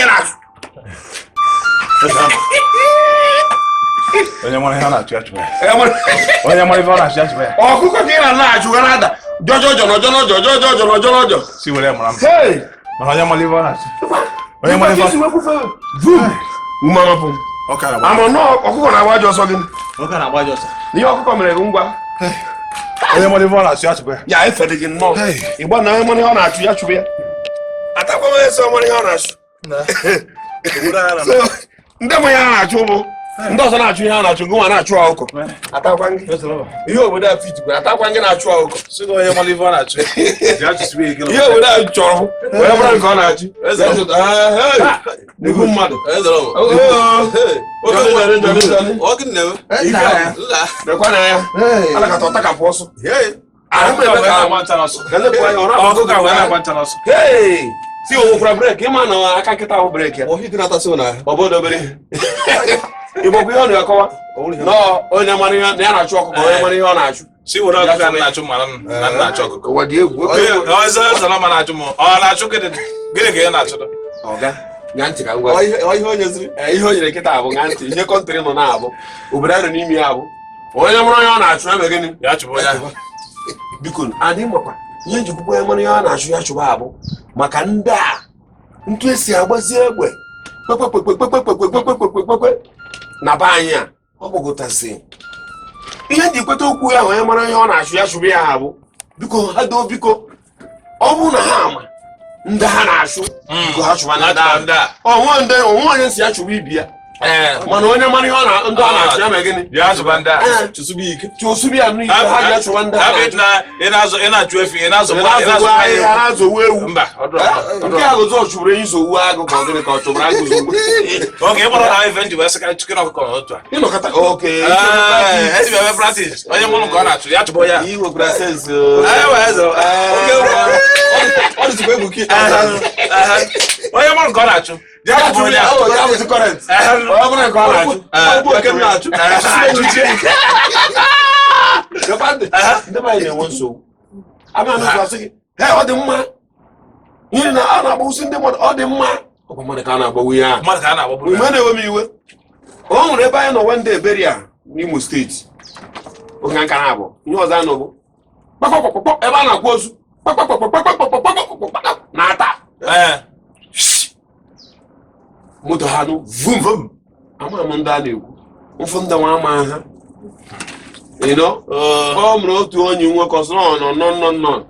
na-achụ. Onye mara ihe ọ na-achụ, ya chụba ya. Onye mara ife ọ na-achụ, ya chụba ya. Ọkụkọ ka ị na-achụ ga na-ada jọjọjọ nọjọ jọjọjọ nọjọ nọjọ. Si were mara m. Mana onye mara ife ọ na-achụ. Onye mara ife ọ Vum! Ume amapụ. Ọ kara gba. Ama nọọ ọkụkọ na-agba ajọ ọsọ gị. Ọ kara agba ajọ ọsọ. Ihe ọkụkọ mere gị ngwa. Onye mara ife ọ na-achụ, ya chụba ya. Ya efere gị nnọọ. Ịgba na onye mara ihe ọ na-achụ, ya chụba ya. Atakwa m ese mara ihe ọ na-achụ. So, ndị ma ihe a na-achụ bụ ndị ọzọ na-achụ ihe a na-achụ, gị nwa na-achụ ọkụkọ. Atakwa gị. Ihe obodo a fit gwara atakwa gị na-achụ ọkụkọ. Sị gị onye mara ife ọ na-achụ. Ya chụsiwe ike. Ihe obodo a chọrọ wee bụrụ nke ọ na-achụ. N'ihu mmadụ. Lekwa na ya. Alakata ọtakapụ ọsọ. Ahụ m ebe ka Ọkụkọ a wee na-agba ncha n'ọsọ. Hey! Si o nwekwara breki, ịma na aka nkịta ahụ breki ya. Ọ bụ obere ihe. Igbo bụ ihe ọ na-akọwa. Nọọ onye mara ihe na ya na-achụ ọkụkọ, onye mara ihe ọ na-achụ. Si were ọkụkọ a na-achụ mara m na m na-achụ ọkụkọ. Ụwa dị egwu. Ọzọ ọzọ na ma na-achụ m. Ọ na-achụ gịnị? Gịnị ka ị na-achụ? Ọga, ṅaa ntị ka m gwa gị. Ee, ihe o nyere nkịta abụ ṅaa ntị, ihe country nọ na-abụ obodo anyị nọ n'ime ya bụ onye mara onye ọ na-achụ eme gịnị? Ya chụbụ onye ahụ. Biko, adị makwa ihe njikwukwa onye mara ihe ọ na-achụ ya chụba abụ maka ndị a ntu esi agbazi egbe kpekpekpekpekpekpekpekpekpekpekpe na be anyị a ọ gbagotasi ihe nji kweta okwu ya onye mara ihe ọ na-achụ ya chụba ya abụ biko ha doo biko ọ bụrụ na ha ama ndị ha na-achụ biko ha chụba ndị ahụ. Ndị a. Onwe ndị onwe onye si ya chụba ibi ya mana onye mara ihe ọ na ndị ọ na-achụ ya mee gịnị? Ya chụba ndị a. Chụsụbi ya n'ike ha ji achụba ndị ha na-achụ. Ị na-azụ ị na-achụ efi, ị na-azụ Ị na-azụwu ahịhịa, na-azụwu ewu. Mba, ọ dụrụ mma. Nke a gụzọ ọ chụburu enyi zowu agụ ka ọ gịnị ka ọ chụburu agụ zowu. Oge ị gbara na ife nji wee sị ka chikere ọkụkọ n'otu a. Ịnọkọta oke. Ee, eji m eme practice. Onye mụrụ nke ọ na-achụ, ya chụba ya. Ị nwekwara sense. Ee, wee zụ. Ọ dịzikwa egwu ka ikpeazụ. Onye mụrụ nke ọ na-achụ, ya chụba ya. Ya bụzi current. Ọ bụrụ nke ọ na-achụ. Ọ bụ oke m na-achụ. Lekwa ndị ndị be anyị na-enwe nsogbu. Abịa n'ụzọ asị gị, "Hey, ọ dị mma. Ihe na a na-agbawusi ndị mmadụ, ọ dị mma." Ọ bụ mmadụ ka a na-agbawu ya. Mmadụ ka a na-agbagbu. Ume na-ewe m iwe. O nwere ebe anyị nọ Wende Beria n'Imo steeti. Oge nka na-abụ. Ihe ọzọ anọ bụ kpakpakpakpakpọ ebe a na-akwa ozu kpakpakpakpakpakpakpakpakpakpakpa na-ata Ee. moto ha nụ vum vum ama m ndị a na-ekwu mfụ ndị nwa ama ha ịnọ ọ mụrụ otu onye nwoke ọsọ nọ nọ nọ nọ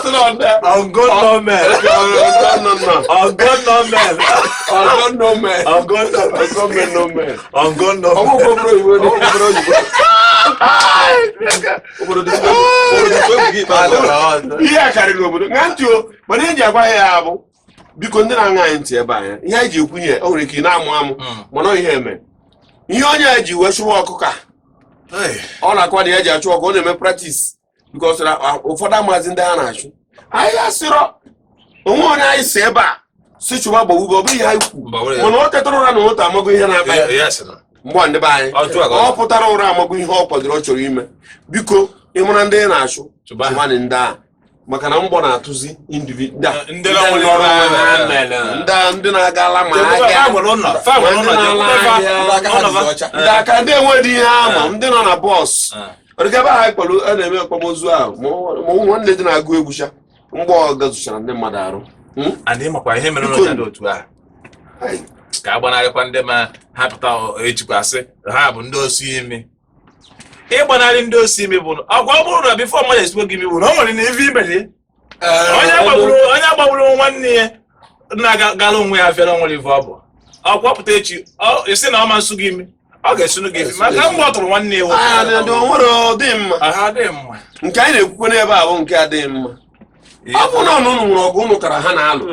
Ọgọnọmen. Ọgọnọmen. Ọgọnọmen. Ọgọnọmen. Obodo dịzikwa egwu gị ikpeazụ. Ihe a karịrị obodo ṅaa ntị o, mana ihe eji agwa ya ya bụ biko ndị na-aṅa anyị ntị ebe anya ihe anyị ji ekwu ihe o nwere ike ị na-amụ amụ mana ọ ihe eme ihe onye a ji wee chụwa ọkụkọ a ọ na-akwa na ya ji achụ ọkụ ọ na-eme practice because na ụfọdụ amazi ndị ha na-achụ anyị asịrọ onwe onye anyị si ebe a si chụba gbawube ọ bụghị ihe anyị kwu mana o tetara ụra na nwata amago ihe na-akpa ya mgbe ndị be anyị ọ pụtara ụra amago ihe ọ kwadoro ọ chọrọ ime biko ịmara ndị ị na-achụ chụbanị ndị a maka na mgbọ na-atụzi Ndị ndị na-agala ma ahịa ndị aka ndị enweghị ihe ama ndị nọ na bọs ọdịka ebe ahụ kpọrọ a na-eme akwamozu ahụ ma ụmụ nwanne dị na-agụ egwu cha mgbọ gazuchara ndị mmadụ arụ. Adị makwa ihe mere n'ụlọ dị otu a ka a gbanarịkwa ndị ma ha pụta ejikwasị ha bụ ndị osi imi. Ịgbanarị ndị osi imi bụ ọkwa ọ bụrụ na before mmadụ esikwe gị imi bụ na o nwere na ife imere onye agbagburu nwanne ya na-agala onwe ya afịa na onwere ife ọ bụ ọkwa pụta echi isi na ọ ma nsụ gị imi ọ ga-esunu gị imi maka mgbe ọ tụrụ nwanne ya nwoke mma. Nke anyị na-ekwukwe n'ebe a bụ nke adịghị mma. Ọ bụ na ụnụ nwere ọgụ ụnụ kara ha na-alụ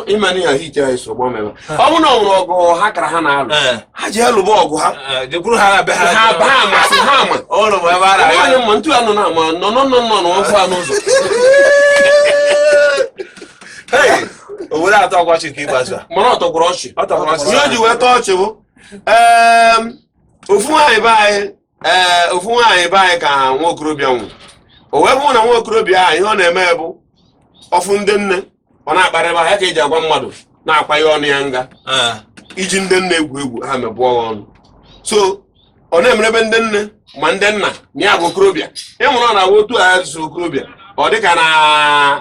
ịma n'ihi ahụ ike anyị so gbaa ebe ọ bụ na ọ nwere ọgụ ha kara ha na-alụ ha ji elụba ọgụ ha jekwuru ha na be ha ha ba amasị ha ama nwaanyị mma ntụ anụ na ama nọ nọ nọ nọ n'ofe anụ ụzọ. Owere atọ ọchị nke ikpeazụ a mana ọ tọkwara ọchị ihe o ji wee tọọ ọchị bụ ofu nwaanyị be anyị ofu nwaanyị be anyị ka nwa okorobịa nwụ o wee bụrụ na nwa okorobịa ahụ ihe ọ na-eme bụ Ọfụ ndị nne ọ na-akparịba ya ka eji agwa mmadụ na-akwa ya ọnụ ya nga iji ndị nne egwu egwu ha mebụọ ha ọnụ. So ọ na-emerebe ndị nne ma ndị nna na ya bụ okorobịa ịmụrụ ọ na-agwa otu a so okorobịa ọ dịka na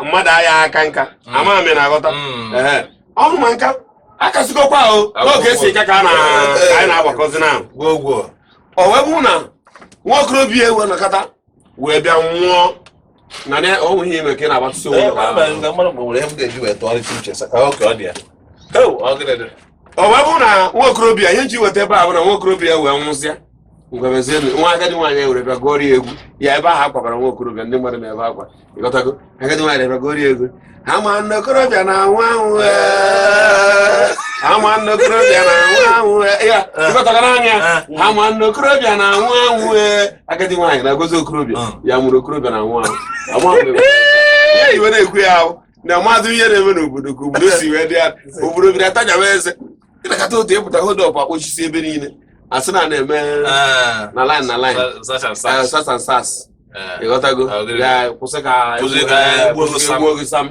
mmadụ agha aka nka ama m na-aghọta. Ehe, ọnụ ma nka akasịgokwa o n'oge esi ka ka anyị na-agbakọzi na Gwogwo. O wee bụrụ na nwa okorobịa ewe nakọta wee bịa nwụọ na na ọ nweghị ime ka ị na-agbatụsị onwe gị ahụ. O wee bụrụ na nwa okorobịa ihe nji weta ebe a bụ na nwa okorobịa wee nwụsịa ngwabezie nwa agadi nwaanyị ewere bịa gụọrọ ya egwu ya ebe ahụ akwabara nwa okorobịa, ndị mmadụ na-ebe akwa, ịghọtago? Agadi nwaanyị bịa gụọrọ ya egwu, ama nna okorobịa na-anwụ anwụ ee. Ama nna okorobịa na-anwụ anwụ ee. Ya ịghọtago n'anya, ama nna okorobịa na-anwụ anwụ ee. Agadi nwaanyị na-agozi okorobịa ya mụrụ okorobịa na-anwụ anwụ. Ama mgbe ihe iwe na-ekwu ya ahụ na maazị ihe na-eme n'obodo ka obodo si wee dị ya, obodo bịara tajawa eze ịnakọta otu ịpụta hold up akpọchisi ebe niile, asị na na-eme na line na line, sas and sas, ịghọtago? Ya kwụsị ka Kwụsị ka egbuo gị sam. Egbuo gị sam.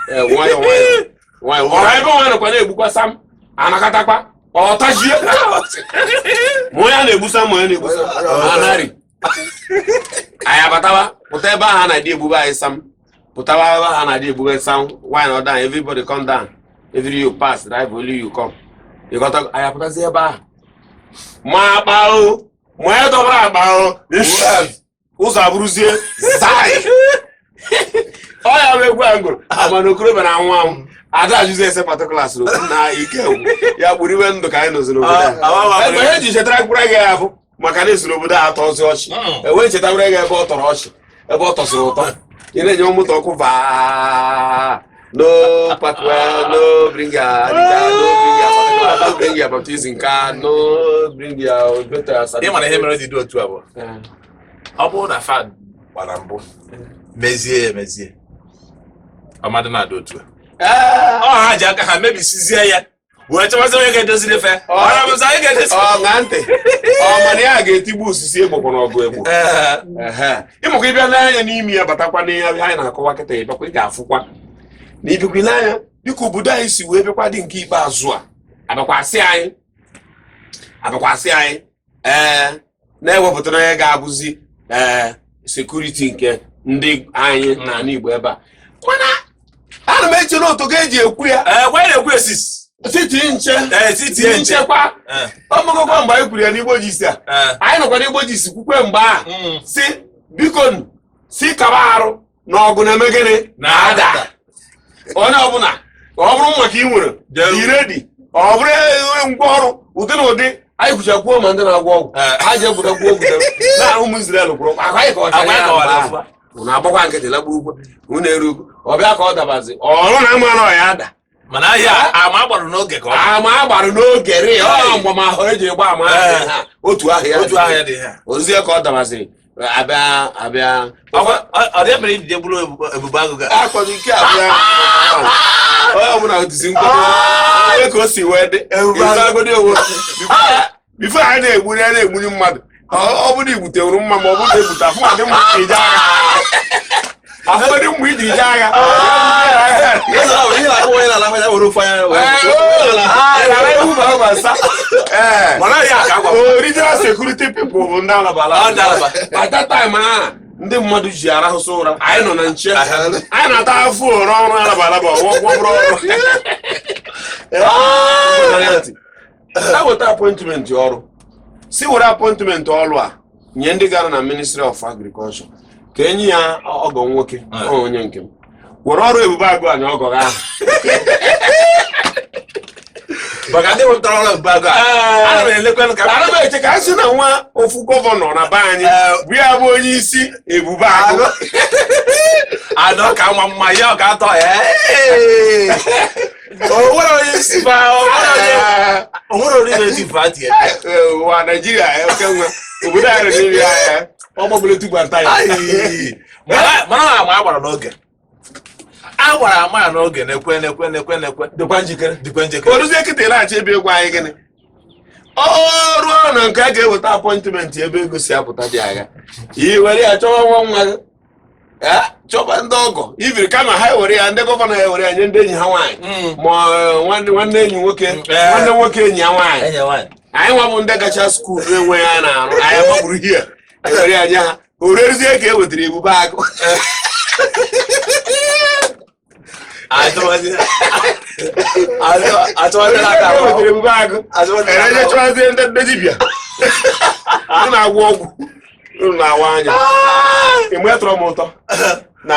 Nwayọ nwayọ nwayọ ọra ebe nwa nọkwa na-egbukwa sam anakatakwa ọ tajie ma onye a na-egbu sam ma onye na-egbu sam anari anyị abatawa pụta ebe ahụ a na-adị egbube anyị sam, pụtawa ebe ahụ a na-adị egbube sam. Why not down? Everybody come down, every you pass drive, only you come, ịghọtago? Anyị apụtazi ebe ahụ ma akpa o ma onye dọbara akpa o ụzọ abụrụzie zai. Ọ ya bụ egwu a ngụrụ ama na okorobịa na-anwụ anwụ ada ajụzi ese particulars na ike gwụ ya gburu iwe ndụ ka anyị nọzi n'obodo a. Ebe ihe eji chetara mkpụrụ gị ya bụ maka na esi n'obodo a atọzi ọchị, ewee chetara gị ebe ọ tọrọ ọchị, ebe ọ tọsịrị ụtọ, ị na-enye moto ọkụ vaa, no parkwell, no bring your ID card, no bring your particular, no bring your baptism card, no bring your voter Ị mara ihe mere o ji dị otu a bụ ọ bụrụ na fa gbara mbụ mezie ya emezie ọmadụ na-adị otu a. Ọ ha ji aka ha mebisizie ya wee chọbazie onye ga-edoziri fe ọ bụzi anyị ga-edozi. Ọ ṅaa ntị, ọ mana ya ga-etigbu osisi egbokwa n'ọgụ egbo. Ehe, ịmụkwa ịbịa n'anya n'ime ya batakwa n'ihe anyị na-akọwa kịta, ịbịakwa ị ga-afụkwa na ibikwa ile anya dịka obodo anyị si wee bịakwa dị nke ikpeazụ a abịakwasị anyị ee na-ewepụtara onye ga-abụzi ee security nke ndị anyị n'ala Igbo ebe a, mana ana m eche na otu ga-eji ekwu ya. Ee, gwa na-ekwu esis. Siti nche. Ee, sitie nche. Nchekwa ọmụgụkwa mgbe anyị kwuru ya n'Igbo ji isi a, anyị nọkwa n'Igbo ji isi kwukwe mgbe a si biko si kaba arụ na ọgụ na-eme gịnị na-ada, onye ọbụla ọ bụrụ maka ị nwere dị ready, ọ bụrụ ngwa ọrụ ụdị na ụdị anyị kwuchakwuo ma ndị na-agwọ ọgwụ ha ji egwuregwu ogwu na ụmụ Izrel kwụrụ akwa anyị ka ọ Agwa chara ka ọ ya dị mgbe ahụ. Unu agbakwa nkịtị lagbu ugwu unu eru ugwu ọ bịa ka ọ dabazi ọrụ na ama na ọ ya ada. Mana ahịa ama agbarụ n'oge ka ọ Ama agbarụ n'oge rị ọ mgbamahụ eji gba ama ahụ ha otu ahụ ya. Otu ahịa dị ha. Ozie ka ọ dabaziri abịa abịa. Ọ dị mere iji bụrụ ebube agụ ga Akpọrọ ike abịa, onye ọbụla tizi nkwado onwe ka o si wee dị ịzagodi onwe before a na-egburi a na-egburi mmadụ. Ọ bụrụ igbutewuru mma ma ọ bụrụ na egbute afụ adị mma ije agha, afụgodị mgbe iji ije agha. Ihe na-akpọ onye na-alahụ ya were ofe anya wee. Ee. Mana ahịa ka agwa Original security people bụ ndị Alaba. Ọ ndị Alaba. By that time a ndị mmadụ ji arahụsị ụra, anyị nọ na nche, anyị na-ata afụ ụra ọrụ Alaba Alaba ọgwọ bụrụ ọrụ a weta appointment ọrụ si were appointment ọrụ a nye ndị gara na Ministry of Agriculture ka enyi ya ọgọ nwoke ọ onye nke m were ọrụ ebube agụ a na ọgọ gị ahụ. Maka ndị wepụtara ọrụ ebube agụ a, ana m elekwanụ ka Ana m eche ka a sị na nwa ofu governor na be anyị bụ ya bụ onye isi ebube agụ. Anọ ka nwa mma ya ọ ga-atọ ee o nwere onye isi fa o nwere onye o nwere onye na-eti fa tie. Ee, ụwa Naijiria oke nwe obodo anyị nọ n'ime ya ọ gbagburu tupu ata ya. Mana ama agbara n'oge, a gbara ama ya n'oge na-ekwe na-ekwe na-ekwe na-ekwe. Dịkwa njikere. Dịkwa njikere. Oruzie kịta ịlaghachi ebe egwu anyị gịnị ọ ruo na nke a ga-eweta appointment ebe ego si apụta dị agha i were ya chọwa nwa nwa gị. Chọba ndị ọgọ ibiri kama ha ewere ya, ndị gọvanọ ya ewere ya nye ndị enyi ha nwaanyị, ma nwanne enyi nwoke, nwanne nwoke enyi ya nwaanyị. Enyi nwaanyị. Anyị nwa bụ ndị gacha school na-enweghị ya na-arụ, anyị gbagburu hie ewere ya nye ha, o rezie ka e wetara Ebube Agụ. Achọwazi aka E wetara Ebube Agụ, ereje chọwazie ndị dibịa, ndị na-agwọ ọgwụ, unu na-awa anya. Mgbe tọrọ m ụtọ na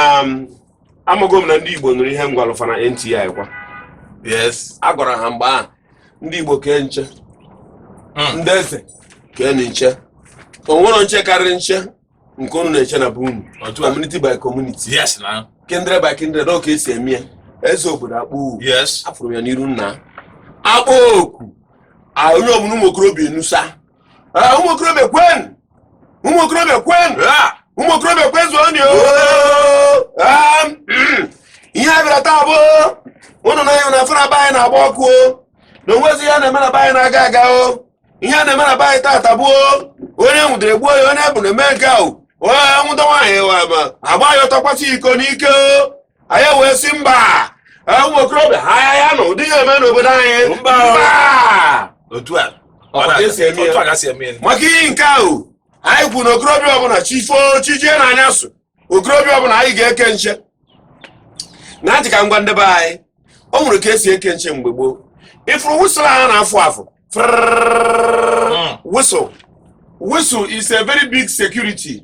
amago m na ndị Igbo nụrụ ihe m gwalụfa na NTI kwa. Yes. A gwara ha mgbe ahụ, ndị Igbo kee nche, ndị eze kee nche, o nwere nche karịrị nche nke unu na-eche na be unu. Otu a. Community by community, Yes na. kindred by kindred, ọ ka esi eme ya. Eze obodo akpọ oku. Yes. Afụrụ m ya n'iru nna akpọ oku a, onye ọbụla, ụmụ okorobịa enusa. Ah, ụmụ okorobịa kwen, ụmụ okorobịa kwen, ụmụ okorobịa kwezuoni o. Ah, ihe a bịara taa bụ ụnụ na anya na afọ na be anyị na-agba ọkụ o, na onwezi ihe a na-eme na be anyị na-aga aga o. Ihe a na-eme na be anyị taata bụ o, onye nwụdere gbuo ya, onye bụ na-eme nke ahụ, onye nwụda nwaanyị agba ya ọtọ kwasị iko n'ike o. Anyị wee sị mba. Eh, ụmụ okorobịa ha ya ya na ụdị ihe eme n'obodo anyị. Mba. Mba. Otu a. Ọkwa ka esi eme ya. Otu a ka esi eme ya. Maka ihe nke ahụ anyị kwuru na okorobịa ọbụla chi foo, chi jie na anyasụ, okorobịa ọbụla, anyị ga-eke nche na ntị. Ka ngwa ndebe anyị, o nwere ka esi eke nche mgbe gboo. Ifuru whistle a na-afụ afụ frrrr, whistle, whistle is a very big security,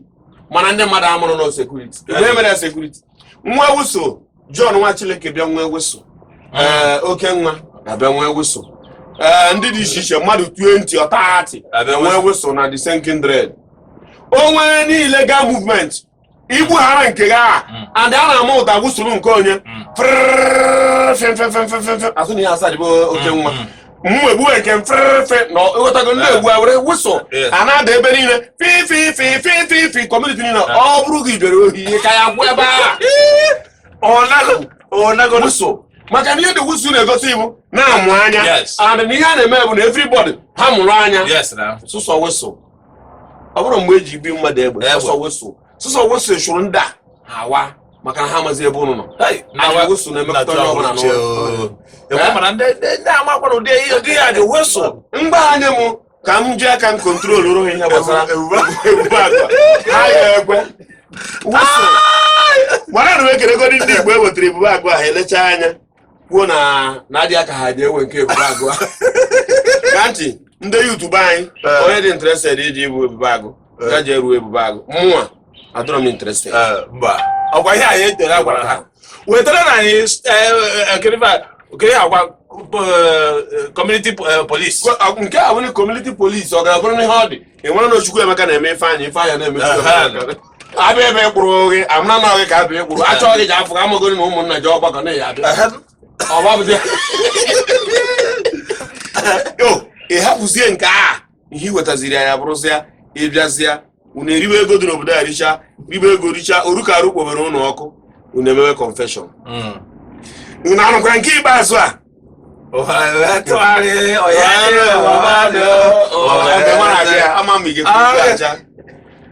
mana ndị mmadụ amụrụ no security. Mgbe e mere ya security, nwa whistle, John nwa Chileke bịa nwee whistle, ee, oke nwa abịa nwee whistle, ee, ndị dị iche iche, mmadụ 20 or 30 abịa nwee whistle na the same kindred. Onwe niile ga movement igbughara nke gị a, and a na-ama ụda whistle nke onye frrrr, fem fem fem fem fem fem, azụ na ihe asaa dịbe oke nwa mụ egbuwe nke m frrrr na ịghọtago, ndị egbu were whistle a na-ada ebe niile, fi fi fi fi fi fi, community niile. Ọ bụrụ gị bịara ohi, ihe ka ya kwụ ebe a. Ọ nago. Whistle, maka na ihe dị whistle na-egosi ibu na-amụ anya, and na ihe a na-eme bụ na everybody ha mụrụ anya. Yes na. Sụsọ whistle, ọ bụrụ mgbe eji bi mmadụ egbe. Egbe. Sụsọ whistle, sụsọ whistle chụrụ ndị a ha wa, maka na ha amazi ebe ụnụ nọ. Hey, Anyị whistle na-emepụta onye ọbụla n'ụlọ. Ekwe mana ndị amakwana ụdị ihe a dị whistle. Mgba anya m ka m ji aka m control ha ihe gbasara Ebube Agụ ha ya ekwe whistle gbara na ekeregodi ndị Igbo e wetara Ebube Agụ ahụ, elechaa anya kwuo na na-adịghị aka ha ji ewe nke Ebube Agụ ahụ. Ka ntị ndị YouTube anyị, onye dị interested iji ịbụ Ebube Agụ ya jee ruo Ebube Agụ. Mụnwa adọrọ m interested. Mba, ọkwa ihe anyị etere a gwara ha wetara na anyị kere agwa community police. Nke a bụrụ community police, ọ ga-abụrụ na ihe ọ dị ị nwere na Chukwu Emeka na-eme Ifeanyị, Ifeanyị na-eme Chukwu Emeka. Abịa ebe ịkpụrụ gị, amara na gị ka abịa ịkpụrụ achọghị gị ji afọ amagoro na ụmụnna ji ọgbakọ na ya abịa ọgbabụzi yo, ị hapụzie nke a. Ihe i wetaziri ya bụrụzịa ịbịazịa unu eribe ego dị n'obodo a, richa ribe ego, richa orukarụ kpobere ụnụ ọkụ, unu emewe confession. Unu anụkwara nke ikpeazụ a? Tụgharị ọya. Ama m ige aja.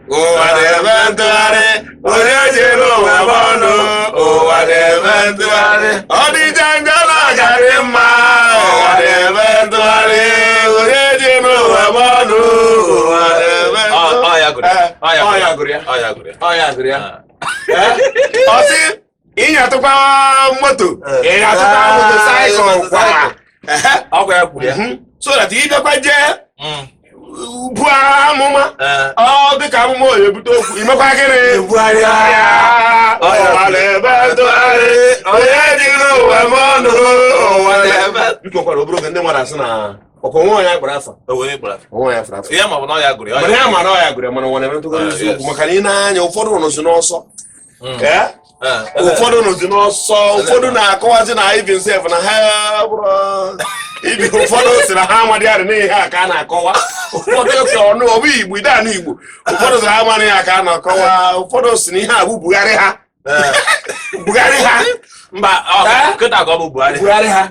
Ụwa na-eme ntụgharị, onye jere ụwa bụ ọnụ. Ụwa na-eme ntụgharị, ọ dịja njọ na ọgarị mma. Ụwa na-eme ntụgharị, onye jere ụwa bụ ọnụ. Ụwa na-eme Ọ ya gụrụ ya. Ọ ya gụrụ ya. Ọ ya gụrụ ya. Ọ ya gụrụ ya. Ọ sị ịnyatụkwa moto, ịnyatụkwa motorcycle kwa. Ọkwa ya kwuru ya. So that ịbịakwa jee buo amụma, ọ dịka amụma oyi ebute okwu, imekwa gịnị? Ụwa na-eme ntụgharị, onye dị n'ụwa m ọnụ. Ụwa na-eme. Biko kwara obere oge, ndị mmadụ asị na ọkwa onwe onye akpara afa. Onye kpọrọ afa. Onwe onye afara afa. Ya ma ọ bụ na ọ ya gụrụ ya. Mana ya mara ọ ya gụrụ ya, mana ụwa na-eme ntụgharị, eziokwu, maka na ị na-anya, ụfọdụ nọzi n'ọsọ. Ee? Ụfọdụ nọzi n'ọsọ, ụfọdụ na-akọwazi na even sef na ha bụrụ ibi, ụfọdụ si na ha amadị arị n'ihe a ka a na-akọwa, ụfọdụ si ọnụ ọ bụ Igbo ide anụ Igbo, ụfọdụ si na ha amadị ya ka a na-akọwa, ụfọdụ si na ihe a bụ Buhari ha, Buhari ha. Mba, ọ kịta ka ọ bụ Buhari. Buhari ha.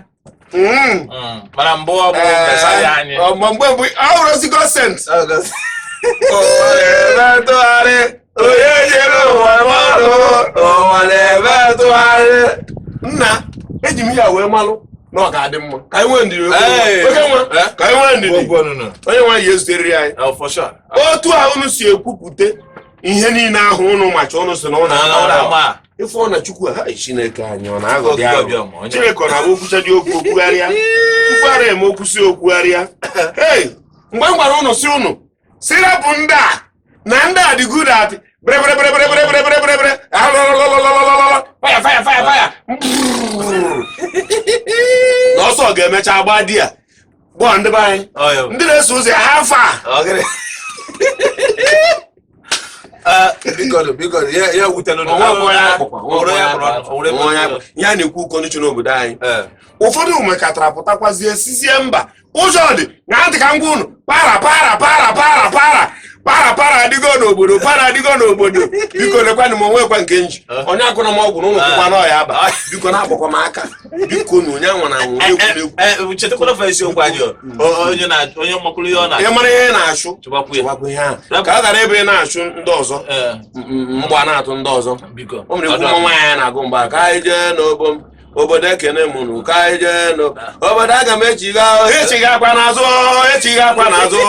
Mana mbụ ọ bụ Mesaya anyị. Ọ, ma mgbe mbụ ọ hụrụ ozi gọọsent. Ụwa na-eme ntụgharị. Onye jere ụwa mmadụ, ụwa na-eme ntụgharị. Nna, eji m ihe a wee malụ na ọ ga-adị mma ka anyị nwee ndidi. Hey. Oke nwa, Eh? ka anyị nwee ndidi. Okwu ọnụnụ. Onye nwe anyị ezuteriri anyị. Oh, for sure. Otu a unu si ekwupụta ihe niile ahụ unu macha, unu si na ụnụ Na amara. ama. Ife ọ na Chukwu ha, Chineke anyị, ọ na-aghọ dị Oge aghọ. ọbịa ma onye. Chineke ọ na-abụ okwucha dị okwu okwugharịa, Chukwu ara eme okwu si okwugharịa. Hey, mgbe m gwara ụnụ si ụnụ si rapụ ndị a na ndị a dị good at bere bere bere bere bere bere bere bere bere alọlọlọlọlọlọ faya faya faya faya, na ọsọ ga-emecha gbaa di ya gbọọ ndị be anyị. Ọ ya. Ndị na-eso ụzọ ya ha afọ a. Ọ gịnị? Ah, biko nụ, biko nụ, ya ewutela unu. Onwe onye akpụkwa, Onwere onye akpọrọ, onwere onwe onye onye akpụkwa. Ihe a na-ekwu kọndishọn obodo anyị, Eh. ụfọdụ mekatara pụtakwazie sizie mba ụzọ dị na ntị ka ngwa unu para para para para para para para adịgo n'obodo, para adịgo n'obodo. Biko lekwanụ m onwekwa nke nji onye akụna m ọgwụ na ụlọ kwụkwa n'ọya aba. Biko na-akpọkwa m aka, biko na onye anwa na anwụ onye egwu na-egwu. Eh, chetakwala fa isiokwu anyị o. Onye na onye makwuru ihe ọ na Ị mara ihe ị na-achụ, chụbakwu ya. chụbakwa ihe ahụ ka ọ ghara ebe ị na-achụ ndị ọzọ. Eh, Mgba na-atụ ndị ọzọ. biko. O mere ekwu ụmụ nwaanyị na-agụ mgba, ka anyị jee n'obo m obodo ekene mụnụ, ka anyị jee n'obodo aga m echiga echiga akwa n'azụ, echiga akwa n'azụ,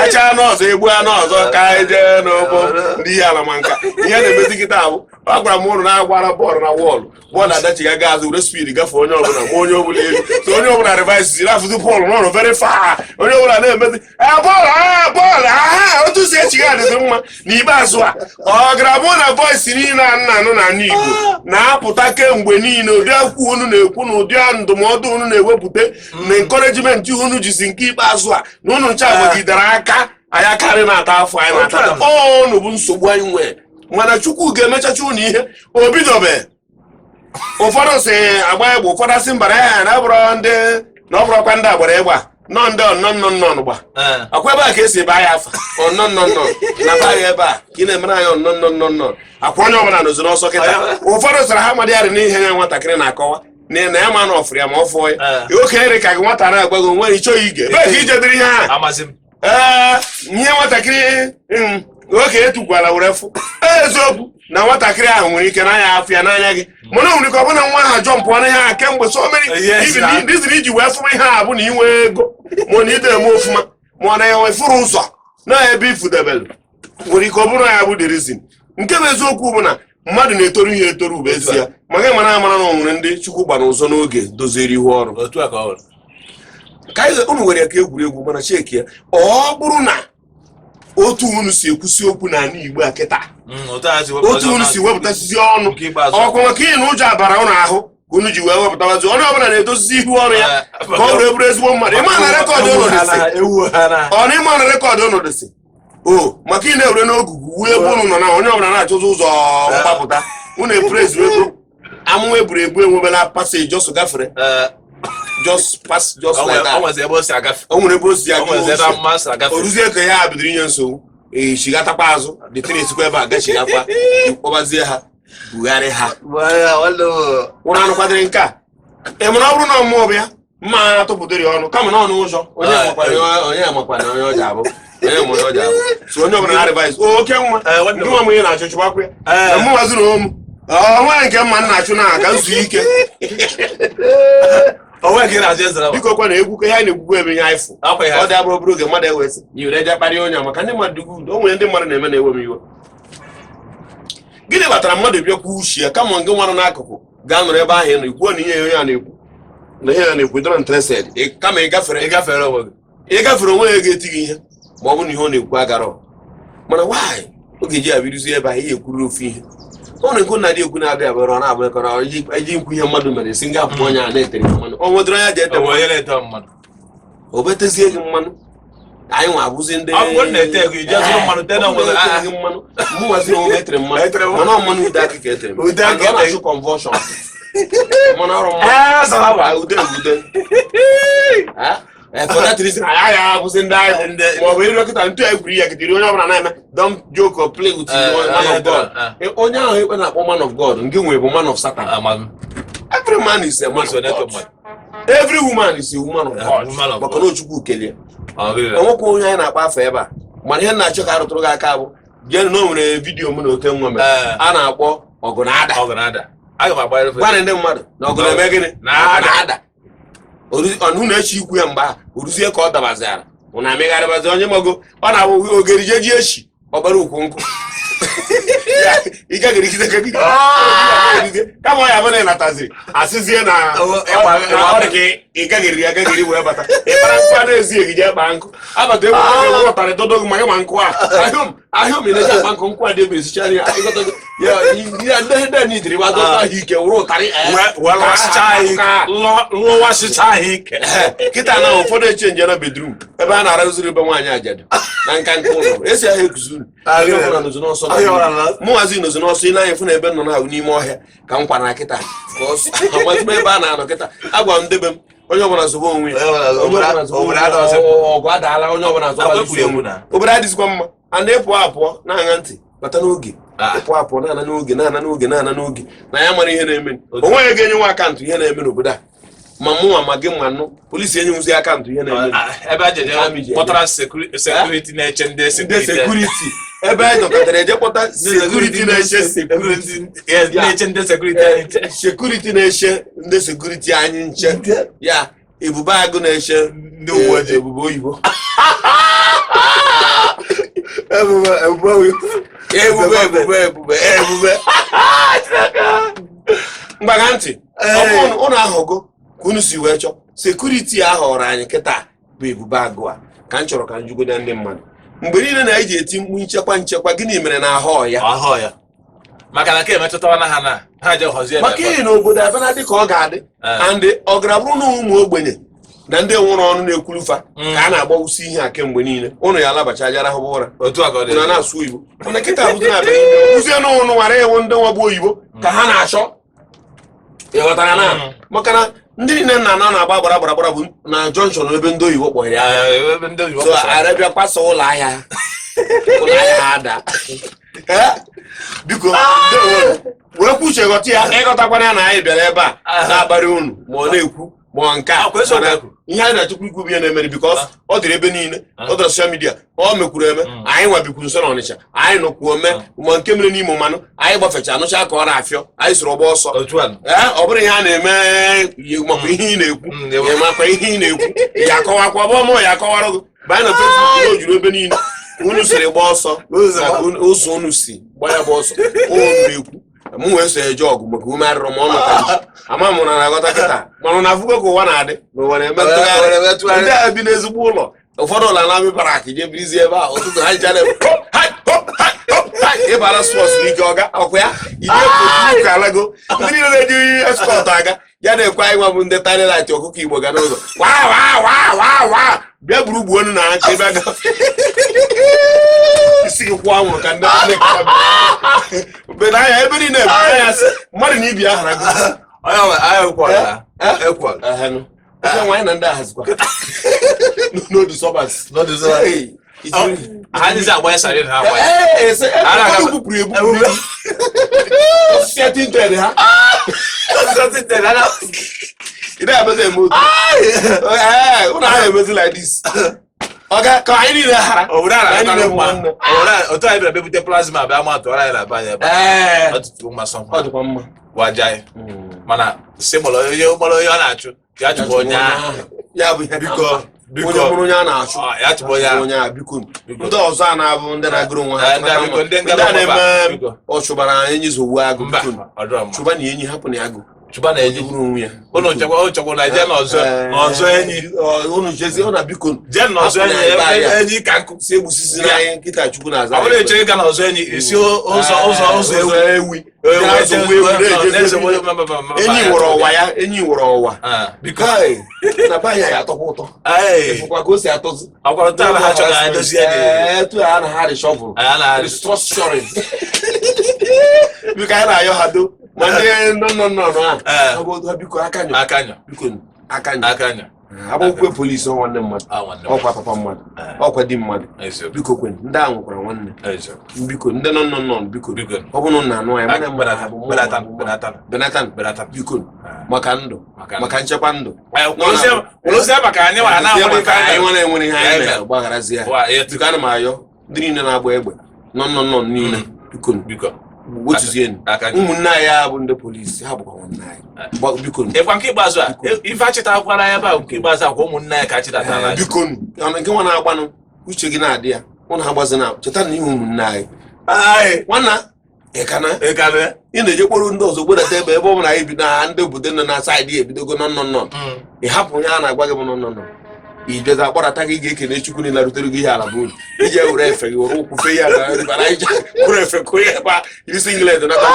acha n'ọzọ, egbu anụ ọzọ, ka anyị jee n'obo ndị ihe ala. Ma nka ihe na-emezi kịta abụ ọ gwara m ụnụ na-agbara bọọlụ na wọọlụ, bọọlụ adachiga ga azụ were speed gafee onye ọbụla, ma onye ọbụla elu so onye ọbụla reverse ziri afụzi bọọlụ n'ọrụ very far. Onye ọbụla na-emezi ee bọọlụ aha bọọlụ aha otu si echiga adịzi mma. N'ikpeazụ a, ọ gara bụ na voice niile a nna anụ n'ala Igbo na-apụta kemgbe niile, ụdị okwu unu na-ekwu na ụdị ndụmọdụ unu na-ewepụta na encouragement unu jizi nke ikpeazụ a na unu nche agbagidere aka anyị akarị na-ata afọ anyị na-ata ọnụ bụ nsogbu anyị nwee. Mana Chukwu ga-emechacha unu ihe o bidobe. Ụfọdụ si agba egbe, ụfọdụ asị mbara ya na ọ bụrụ ndị na ọ bụrụkwa ndị agbara egbe a nọ ndị ọnnọnnọnnọn gba. Eh. Akwa ebe a ka esi ebe anyị afa ọnnọnnọnnọn na be anyị ebe a ka ị na-emere anyị ọnnọnnọnnọn. Akwa onye ọbụla nọzi n'ọsọ kịta. Ụfọdụ sara ha amadị yarị n'ihe ya nwatakịrị na-akọwa na ya ma na ọfụrụ ya ma ọ fụọ ya. Okenye dị ka gị nwata na-agwa gị onwe ịchọghị ige ebe ka ije dịrị ihe a. Amazi m. Ee, ihe nwatakịrị okenye tukwara were fụ eziokwu na nwatakịrị ahụ nwere ike n'anya afọ ya n'anya gị, mana o nwere ike ọ bụna nwa ahụ jọmpụọ na ihe a kemgbe so many Yes, na. reason iji wee fụrụ ihe a bụ na inwe ego ma na ide eme ofụma ma ọ na ya fụrụ ụzọ na ebe ifudebere nwere ike ọ bụrụ ya bụ the reason. Nke bụ eziokwu bụ na mmadụ na-etoru ihe etoru bụ ezie, ma gị mara amara na o nwere ndị Chukwu gbara ụzọ n'oge doziere ihu ọrụ. Otu a ka ọ hụrụ. Ka anyị unu were ya ka egwuregwu, mana cheki ya, ọ bụrụ na otu unu si ekwusi okwu n'ala Igbo a kịta, Otu a si wepụta otu unu si wepụtasịzi ọnụ nke ikpeazụ. ọkwa maka ihe na ụjọ abara ụnụ ahụ ka unu ji wee wepụtawazi onye ọbụla na-edozizi ihu ọrụ ya ka ọ were bụrụ ezigbo mmadụ. Ịma na record ụnụ dịsị Ewu ha na. ọ na ịma na record ụnụ dịsị o maka ị na-ewere n'ogugu wuo ebe unu nọ na onye ọbụla na-achọzi ụzọ mgbapụta unu eprezu ego amụma eburu ebu enwebela passage just gafere, just pass, just like O that. nwezi ebe o si agafe. O nwere ebe o si O nwezi ebe aga. amụma si agafe. O ruzie ka ya bidoro inye nsogbu, echigatakwa azụ dị esikwa ebe a gachigakwa, kpọbazie ha bugharị ha. Ụnụ anụkwadịrị nke a ị mara ọ bụrụ na ọmụọ bụ ya mma atụpụdịrị ọnụ kama na ọnụ ụjọ onye amakwana onye amakwana onye ọja abụ onye ma onye ọja abụ so onye ọbụla na-adịvaịs oke nwa. Eh, nwanne ndị m. nwa m ihe na-achụ chụgbakwa ya Eh. na mụ nwaziri onwe m ọnwa nke mma m na-achụ na ka nzu ike. Onwe ka ị na-achọ ịzara. Biko kwa na egwu ihe anyị na-ekwukwu ebe ihe anyị fụ Akwa ya. ọ dị abụrụ obere oge mmadụ ewesị nyere eje kparịa onye a maka ndị mmadụ dịgwu udo. O nwere ndị mmadụ na-eme na-ewe m iwe. Gịnị kpatara mmadụ bịakwa uche ya kama ngị nwarụ n'akụkụ gaa nọrọ ebe ahụ ị nọ ikwuo na ihe onye a na-ekwu na ihe ya na-ekwu dọrọ interested kama ị gafere Ị gafere onwe gị. Ị gafere onwe ya ga-eti gị ihe ma ọ bụ na ihe ọ na-ekwu agarọ. Mana nwaanyị oge ji abiruzi ebe ahụ ihe ekwururu ofu ihe ọ na-ekwu na dị ekwu na-adị abịara ọ na-abụ ekọrọ iji nkwu ihe mmadụ mere si nga pụọ onye a na-etere mmanụ o nwetara ya ji ete O nwere mmanụ. onye na-ete mmanụ. O betezie gị mmanụ anyị nwa abụzi ndị Ọ bụrụ na ete gị, ije zụrụ mmanụ tee na onwe gị. Ọ bụrụ na etere gị mmanụ mụ nwazi onwe m etere mmanụ. Etere mmanụ. Mana ọ mmanụ ude akị ka etere m. Ude akị And ọ etere. na-achụ convulsion, mmanụ ọrụ mmanụ. Ee, salama. Ah, ude bụ ude. Ah, for that reason anyị agaghị akwụsị ndị anyị Ndị- ma ọ bụ ịrịọ kịta ntụ egwuri ya kịtịrị onye ọbụla na-eme don't joke or play with the man of God. Onye ahụ ekpe na-akpọ man of God nke nwe bụ man of Satan. Ama m. Every man is a man So of na-eto God. mmadụ. Every woman is a woman of Yeah, God. woman of Maka God. na Chukwu kelie Ọ gịnị? onwekwa onye anyị na-akpa afọ ebe a. Mana ihe m na-achọ ka arụtụrụ gị aka bụ Jee na o nwere video mụ na oke nwa mere a na-akpọ ọgụ na-ada. Ọgụ na-ada. Aga m agbanyere. Gwana ndị mmadụ na ọgụ na-eme gịnị? Na-ada. Na-ada. Ọnụ na-eche ikwu ya mgbe ahụ oruzie ka ọ dabaziara ụna amịgharịbazi onye mago ọ na-abụ ogeri ji echi ọbara ukwu nkụ kama ọ ya bụ na ị nataziri asịzie na ọ dị ka ị gaghịrị ya gaghịrị wee bata ịkpara nkụ a na-ezi egije kpaa nkụ abata ewu ewu ụtarị dodo gị ma gị ma nkụ a ahịa m na-eji akpa nkụ nkụ a dị ebe esichara ya ya ndị ndị anyị jiri gba dọta ahụ ike wụrụ ụtarị lụwasịcha ha ike. Kịta na ụfọdụ echenji na bedroom ebe a na-arụziri ebe nwaanyị ajadu na nka nka ụlọ esi ahịa ekuzi unu n'ọsọ mụnwazi nozi n'ọsọ ị na-anya fụ na ebe nọ na-ahụ n'ime ọhịa ka m kwara kịta amazigbo ebe a na-anọ kịta agwa m debe m onye ọbụla zọba onwe ya ọgụ adaala onye ọbụla zọba obodo adịzikwa mma a na-epụ apụọ na-aṅa ntị bata n'oge ịpụ apụọ na-ana n'oge na-ana n'oge na-ana n'oge na ya mara ihe na-eme onweghị ga-enye nwa akaụntụ ihe na-eme n'obodo a ma mụnwa ma gị ma nụ polisi enyenwuzi akaụntụ ihe na-eme ebe a jeje kpọtara security na-eche ndị security ebe anyị nọkọtara eje kpọta security na-eche na-eche ndị security anyị nche security na-eche ndị security anyị nche ya ebube agụ na-eche ndị uwe ojii ebube oyibo ebube ebube ebube ebube ebube mgbaga ntị ụnụ ahụgo ka unu si wee chọọ security a họrọ anyị kịta bụ ebube agụ a ka m chọrọ ka m jụgodo ndị mmadụ mgbe niile na anyị ji eti mkpu nchekwa nchekwa gịnị mere na ahụ ya ahụ ya maka na ka emetụtawa na ha na ha je họzie maka ihe na obodo abịa dị ka ọ ga-adị and ọ gara bụrụ na ụmụ ogbenye na ndị nwụrụ ọnụ na-ekwulufa ka a na-agbawusi ihe a kemgbe niile ụnụ ya alabacha jara hụba ụra ụnụ na-asụ oyibo mana kịta abụzi na-abịa kụzie n'ụnụ nwara ewu ndị nwa bụ oyibo ka ha na-achọ ịghọtara na maka na ndị niile nna na na-agba gbara gbara gbara bụ na junction ebe ndị oyibo kpọrọ ya so arabịa kwasa ụlọ ahịa ụlọ ahịa ha ada biko wee kwuche ghọta ya ịghọtakwana ya na anyị bịara ebe a na-akparị unu ma ọ na-ekwu ma ọ nke a ihe anyị na-achọkwa ikwu bụ ihe na-emere because ọ dịrị ebe niile ọ dịrị social media ọ mekwuru eme anyị nwabikwuru nso n'Ọnịcha anyị nọkwuo ome ma nke mere n'Imo manụ anyị gbafecha anụcha ka ọ na-afịọ anyị soro gba ọsọ ee ọ bụrụ ihe a na-eme makwa ihe ị na-ekwu makwa ihe ị na-ekwu ya akọwakwa bụ ọmụ ya akọwara gị banye na Facebook o juru ebe niile unu siri gba ọsọ ụzọ unu si gba ya bụ ọsọ unu na-ekwu m wee so eje ọgụ maka ume arịrọ ma ọ nọta ji ama m na na-aghọta kịta mana na afụgo ka ụwa na-adị na ụwa na-eme ntụgharị ndị a bi n'ezigbo ụlọ ụfọdụ ụlọ na-amị parak je birizi ebe a ụtụtụ ha jara ịbara spọs n'ike ọga ọkwa ya ije alago ndị niile na-eji eskọt aga ya na-ekwe anyị nwa bụ ndị tanilit ọkụkọ Igbo ga n'ụzọ waa waa waa waa waa bịa buru gbuo onu na aka ebe aga isi gị kwụọ anwụrụ ka ndị mgbe n'anya ebe niile ya sị mmadụ na ibi ahara gị nwaanyị na ndị ahazikwa n'odu sọbas bupụrụ ebu ha ị na-emezi eme otu ụlọ ahụ emezi like this ọga ka anyị niile hara obodo a na otu anyị bịara bebute plasma bịa ma tụọrọ anyị na be anyị ebe ọ tụtụrụ mma sọ ọ dịkwa mma gwaja anyị mana si gbara onye ọ na-achụ ya chụbụ onye ahụ ya bụ ihe biko onye mụrụ onye a na-achụ ya chụbụ onye ahụ biko ndị ọzọ a na-abụ ndị na-agụrụ onwe ha ndị a na-eme ọ chụbara enyi zogbu agụ biko chụba na enyi hapụ na agụ chụba na enyi bụrụ onwe ya ụnụ chekwa na jee n'ọzọ enyi ụnụ jezie ọ na biko jee n'ọzọ enyi enyi ka nkụ si egbusisi n'anya nkịta Chukwu na-aza ọ bụrụ echere ịga n'ọzọ enyi esi ụzọ ụzọ ụzọ ewu enyi wụrụ ọwa ya enyi wụrụ ọwa biko na be anyị atọkwa ụtọ ịfụkwa ka o si atọzi ọkwara taa ha chọrọ anyị dozie etu a na ha reshọvụl restructuring biko anyị na-ayọ ha do ma ndị nọ nọ nọ a biko aka nyọ biko aka nyọ agbụkwọ polisi nwanne mmadụ ọkwa papa mmadụ ọkwa di mmadụ biko kwen ndị a nwekwara nwanne biko ndị nọ nọ nọ biko ọ bụrụ na anụ anyị benatan biko maka ndụ maka nchekwa ndụ anyị nwa na-enwere ihe anyị mere gbagharazi ya biko ana m ayọ ndị niile na-agba egbe Nọ nọ nọ niile, biko. Biko. Wetuzienụ. Aka gị. Ụmụnne anyị a bụ ndị polisi, ha bụkwa nwanne anyị. Biko. Ịkwa nke ikpeazụ a, ife achịtakwara ya ebe a, nke ikpeazụ akwa ụmụnne ya ka achịtatara anyị. Biko nụ, nke nwa na-agbanụ, uche gị na-adị ya, ụnụ agbazina, cheta na ihe ụmụnne anyị. Ai, Nwanna, ị ka na ị ka na ị na-eje kpọrọ ndị ọzọ gbedata ebe ebe ọ bụla anyị bido na ndị obodo nọ na side ebidogo nọ nọ nọ. Ị hapụ onye a na-agwa gị bụ nọ nọ nọ, ị bịaza akpọrọta gị, ga-ekene Chukwu niile rutere gị ihe ala bụ uru iji were efe gị, were ụkwụ fee ya ala bara ije were efe kụọ ya ebe a iri singlet nata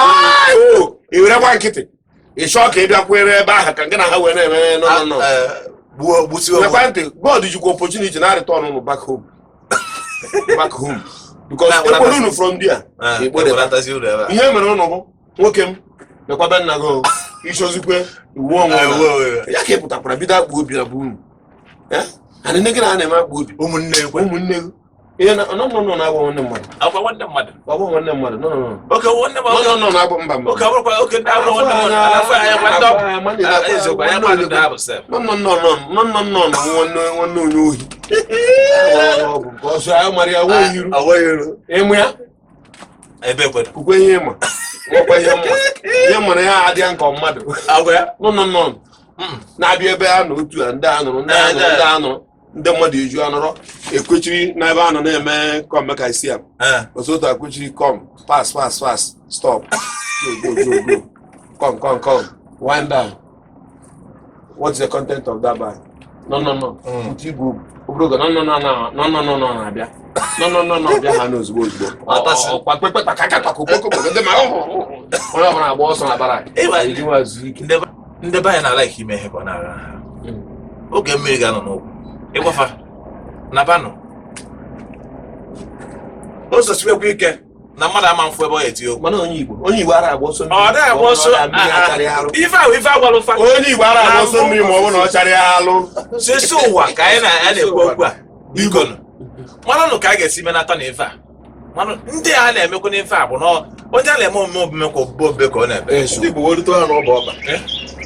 o, ị were gba nkịtị, ị chọọ ka ị bịa kwere ebe ahụ ka gị na ha wee na-eme nọ nọ nọ. Gbuo gbusiwe. Nekwa ntị, God jikwa opportunity na return unu back home, back home, because ekpere unu from there ekpere Ekpọrọtazi uru ebe a. Ihe mere unu bụ nwoke m nekwa be nna gị o, ichozikwe iwu onwe Ah, na uwe, uwe. ya ka ị pụtakwara bido akpa obi na bụ unu. Eh? And nne gị na ha na-eme akpa obi. Ụmụnne ekwe. Ụmụnne gị ihe na nọ nọ nọ na-agba nwanne mmadụ. Akwa nwanne mmadụ. Ọgbọ nwanne mmadụ, nọ nọ nọ. Oke nwanne Nọ mmadụ. nọ nọ na-agba mba mba. Oke abụrụkwa oke ndị abụrụ nwanne mmadụ. Afọ anyị kwa ndị ọ bụ. Eziokwu, anyị kwa ndị abụ sef. Nọ nọ nọ nọ nọ nọ nọ nọ nwanne nwanne onye ohi. Ọ bụ nke ọsọ ya mara ya nweghị iru. Onweghị iru. Ịmụ ya. Ebe ekwe. Kwukwe ihe ịma, nwekwa ihe mma, ihe mara ya adịghị nke mmadụ. Agwa ya. Nọ nọ nọ na-abịa ebe a nọ otu a, ndị a nụrụ, ndị a nụrụ, ndị a nụrụ, ndị mmadụ eju anọrọ ekwechiri n'ebe a nọ na-eme come make I see am. Ọsọ otu akwechiri, come, pass, pass, pass, stop, go, go, go, go, come, come, come, wind down. What's the content of that bag? No, no, no. Otu igwe obere oge, no, no, no, no, no, no, no, no, na-abịa, no, no, no, no, bịa ha n'ozugbo ozugbo. Atasị. Ọkwa kpekpe kakakakokokoko, ndị ma onye ọbụla agba ọsọ na bara eji nwa zuo ike. Ndị be anyị na-ala ime ihe kwa na-ara ha. Oge mmiri ga-anọ n'ụkwụ. Ịgwafa na banụ. O zosiwekwa ike na mmadụ ama mfụ ebe ọ ga-eti okwu. Mana onye Igbo, onye Igbo ara agba ọsọ mmiri. Ọ dịghị agba ọsọ. Ma ọ bụ na ọ da mmiri acharịa alụ. Ife ahụ ife agwalụ fa. Onye Igbo ara agba ọsọ mmiri ma ọ bụ na ọ charịa alụ. Sisi ụwa ka anyị na-ekwu okwu a. Biko nụ. Maranụ ka a ga-esi menata na ife a. Manụ ndị a na-emekwa n'ife a bụ na onye a na-eme omume omume kwa obubo obe ka ọ na-eme. Ndị Igbo werute ha n'ọba ọkpa,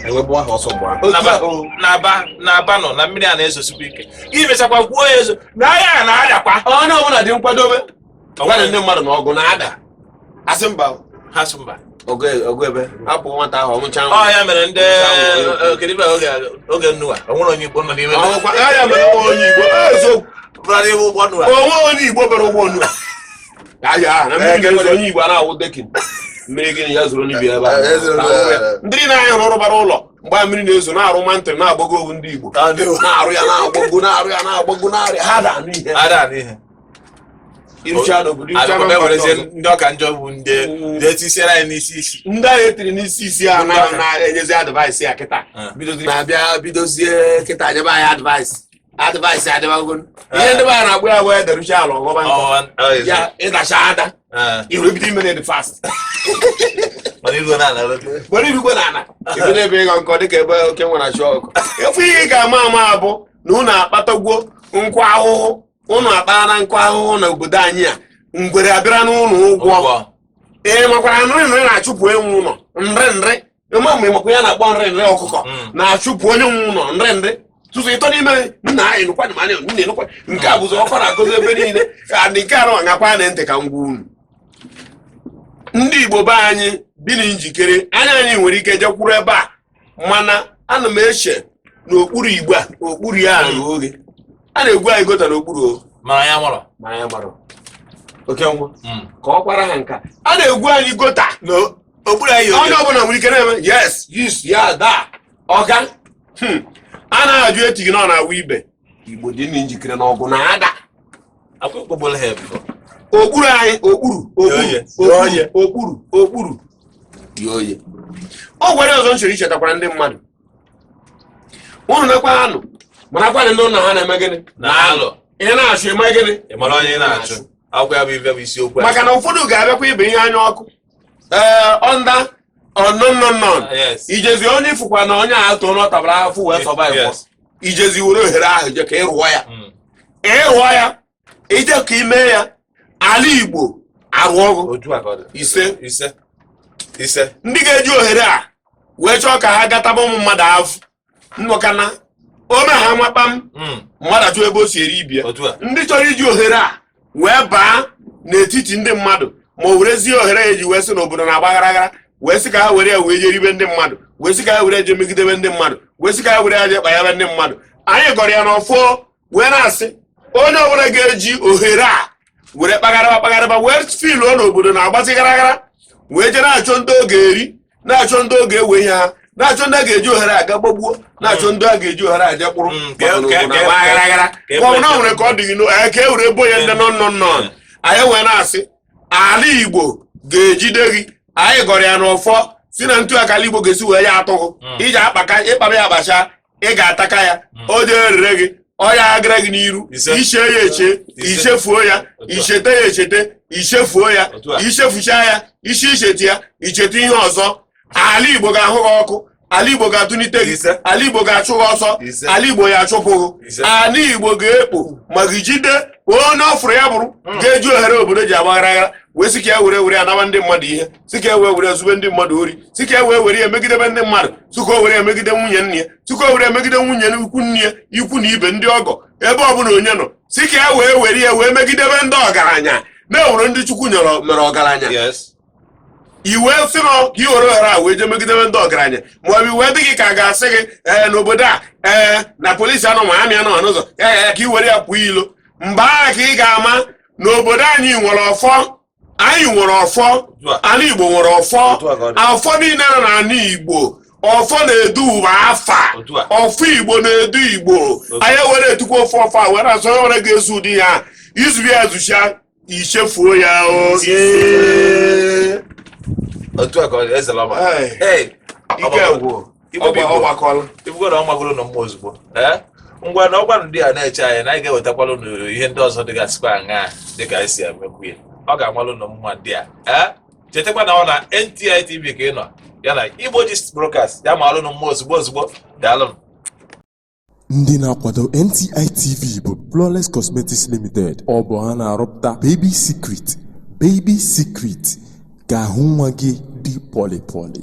ewepụ aha ọsọ mgbe ahụ. Otu ahụ. Na-aba na-aba nọ na mmiri a na-ezosikwa ike. Gị mechakwa gwuo ya ezo na agha a na-adakwa. Onye ọbụla dị nkwadobe, gwara ndị mmadụ na ọgụ na-ada, asị mba. Ha sị mba. Ọgụ ọgụ ebe hapụ nwata ahụ ọnwụcha. Ọ ya mere ndị kedu ibe oge oge nnuwa o nwere onye Igbo nọ n'ime Ọnwụkwa ya mere onwe onye Igbo eziokwu. Bụrụ n'ime ụgbọ nnuwa. Onwe onye Igbo bere ụgbọ onu ya na mmiri ga-ezo, onye Igbo a na-awụ decking mmiri, gịnị ya zoro n'ibi ebe a. Eh, zoro, eh. Ndị niile anyị rụrụ bara ụlọ mgbe a mmiri na-ezo na-arụ mantịrị na-agbago owu, ndị Igbo na-arụ ya na-agbago, na-arụ ya na-agbago, na-arụ ya, ha da-anụ ihe. Ada n'ihe. Irucha n'obodo, irucha na Abịakwa mba ndị werezie ọzọ. Ndị ọka njọ bụ ndị ndị etisiere anyị n'isi isi. Ndị ahụ etiri n'isi isi a na-enyezi advice ya kịta. Bidoziri na-abịa bidozie kịta nyebe anyị advice, advice adịbago. Ihe ndị be anyị na-agba ya wee derucha ala ọghọba nkọ. Ya ịdacha ada, iwere bido ime dị fast. Mana iruo na ala rote. Were irugwe na ala ebido ebe ịghọ nkọ dịka ebe oke nwere achụ ọkụ efu. Ihe ị ga-ama ama bụ na unu akpatagwo nkwa ahụhụ, unu akpara nkwa ahụhụ na obodo anyị a, ngwere abịara n'ụlọ ụgwọ. Ụgwọ. Ị makwara nrị nrị na-achụpụ enwe ụlọ, nrị nrị ịma mgbe ịmakwa ya na-akpọ nrị nrị ọkụkọ na-achụpụ onye nwe ụlọ, nrị nrị tụtụ ịtọ n'ime nna anyị nụkwa na anyị nne nụkwa nke a bụzi ọkọ na-akụzi ebe niile. And nke a nụwa ngakwa na ntị ka m gwa unu, ndị Igbo be anyị bi na njikere anya, anyị nwere ike jekwuru ebe a, mana ana m eche n'okpuru igbe a, okpuru ya na oghe a na-egwu anyị gutter n'okpuru o. Mana ya nwụrụ. Mana ya gbara oke nwa ka ọ kwara ha nka a na-egwu anyị gutter Okpuru anyị. Onye ọbụla nwere ike na-eme yes yes ya da ọga. A na-ajụ etighị na ọ na-awụ ibe Igbo dị na njikere na ọgụ na-ada. Akwa ikpogbola ha before. Okpuru anyị, okpuru, okpuru. Oye. Okpuru. Oye. Okpuru, okpuru dị oye. O gwara ọzọ m chọrọ ichetakwara ndị mmadụ, unu nekwa anụ marakwa ndị ụlọ ha na-eme gịnị. Na-alụ. Ị na-achụ eme gịnị? Ị mara onye ị na-achụ. Akwụkwọ ya bụ ife bụ isiokwu anyị. Maka na ụfọdụ ga-abịakwa ibe ihe anya ọkụ ee ọnda ọnọnnọnnọn. Ijezi onye ifụkwa na onye a too n'ọtabara afụ wee survive. Ijezi were ohere ahụ je ka ị rụọ ya. Ị rụọ ya, ije ka ị mee ya ala Igbo arụ ọgụ. Otu a ka ọ dị. Ise. Ise. Ise. Ndị ga-eji ohere a wee chọọ ka ha gataba ụmụ mmadụ afụ nnọkana ome ha makpam, mmadụ achọ ebe o si eri ibia. Otu a. Ndị chọrọ iji ohere a wee baa N'etiti ndị mmadụ, ma o werezie ohere ya eji wee sị na obodo na-agba gara gara, wee sị ka ha were ya wee jeribe ndị mmadụ, wee sị ka ha were ya jee megidebe ndị mmadụ, wee sị ka ha were ya jee kpanyebe ndị mmadụ. Anyị gọrọ ya n'ọfọ wee na-asị, onye ọbụla ga-eji ohere a were kpagharịba kpagharịba, wee filuo n'obodo na-agbazi gara gara, wee jee na-achọ ndị oge eri, na-achọ ndị oge ewe ihe ha, na-achọ ndị a ga-eji ohere aga gbagbuo, na-achọ ndị a ga-eji ohere aja kpụrụ maka na obodo na-agba gara gara, ma ọ bụ na o nwere ka ọ dị gị ka e were bo ya ndị nọ nọ nọ. Anyị wee na-asị, ala Igbo ga-ejide gị. Anyị gọrọ ya n'ọfọ si na ntu aka ala Igbo ga-esi wee ya atụghụ iji akpaka ịkpaba ya abacha, ị ga-ataka ya, o jee rere gị, ọ ya agara gị n'iru. Ise. Ichie ya eche, Ise. ichefuo ya. Otu a. Ichete ya echete, ichefuo ya. Otu a. Ichefucha ya, isi ichete ya, ichete ihe ọzọ. Ala Igbo ga-ahụ gị ọkụ, ala Igbo ga-atụlite gị. Ise. Ala Igbo ga-achụ gị ọsọ. Ise. Ala Igbo ya achụpụ gị. Ise. Ala Igbo ga-ekpo ma gị jide onye ọ fụrụ ya bụrụ ga-eji ohere obodo ji agba gara wee sị ka ya were were anaba ndị mmadụ ihe, sị ka ya wee were zube ndị mmadụ ori, sị ka ya wee were ya megidebe ndị mmadụ, sị ka o were ya megide nwunye nne ya, sị ka o were ya megide nwunye ikwu nne ya, ikwu na ibe, ndị ọgọ, ebe ọbụla onye nọ, sị ka ya wee were ya wee megidebe ndị ọgaranya na-ewere ndị Chukwu nyere mere ọgaranya. Iwe sị nọ ka i were ohere a wee jee megidebe ndị ọgaranya, ma ọ bụ iwe dị gị ka a ga-asị gị ee n'obodo a, ee, na polisi anọ ma amị anọ n'ụzọ ya ya, ka i were ya pụọ ilo. Mgbe ahụ ka ị ga-ama na obodo anyị nwere ọfọ. Anyị nwere ọfọ. Otu a. Ala Igbo nwere ọfọ. Otu a ka ọ dị. Ọfọ niile nọ n'ala Igbo, ọfọ na-edu ụwa afa. Otu a. Ọfọ Igbo na-edu Igbo. Anyị were etukwa ofe ọfọ a were asọ onye were ga-ezu ụdị ya izu ya ezucha, ichefuo ya o. Ise. Otu a ka ọ dị, eze lọma. Ee. Ee, Ike gwụ. Igbo bụ Igbo. Ọgbakọla. Ibugo na ọ magoro na mmụọ ozugbo. Ee, ngwa na ọgwanụ ndị a na-eche anyị na anyị ga-ewetakwala unu ihe ndị ọzọ dịgasịkwa aṅaa dịka anyị si emekwu ya. Ọ ga-amalụ unu mma ndị a. Ee, chetakwa na ọ na NTI TV ka ị nọ ya na Igbo Gist Broadcast ya malụ unu mma ozugbo ozugbo. Daalụ. Ndị na-akwado NTI TV bụ Flawless Cosmetics Limited. Ọ bụ ha na-arụpụta Baby Secret. Baby Secret ga-ahụ nwa gị dị pọlị pọlị.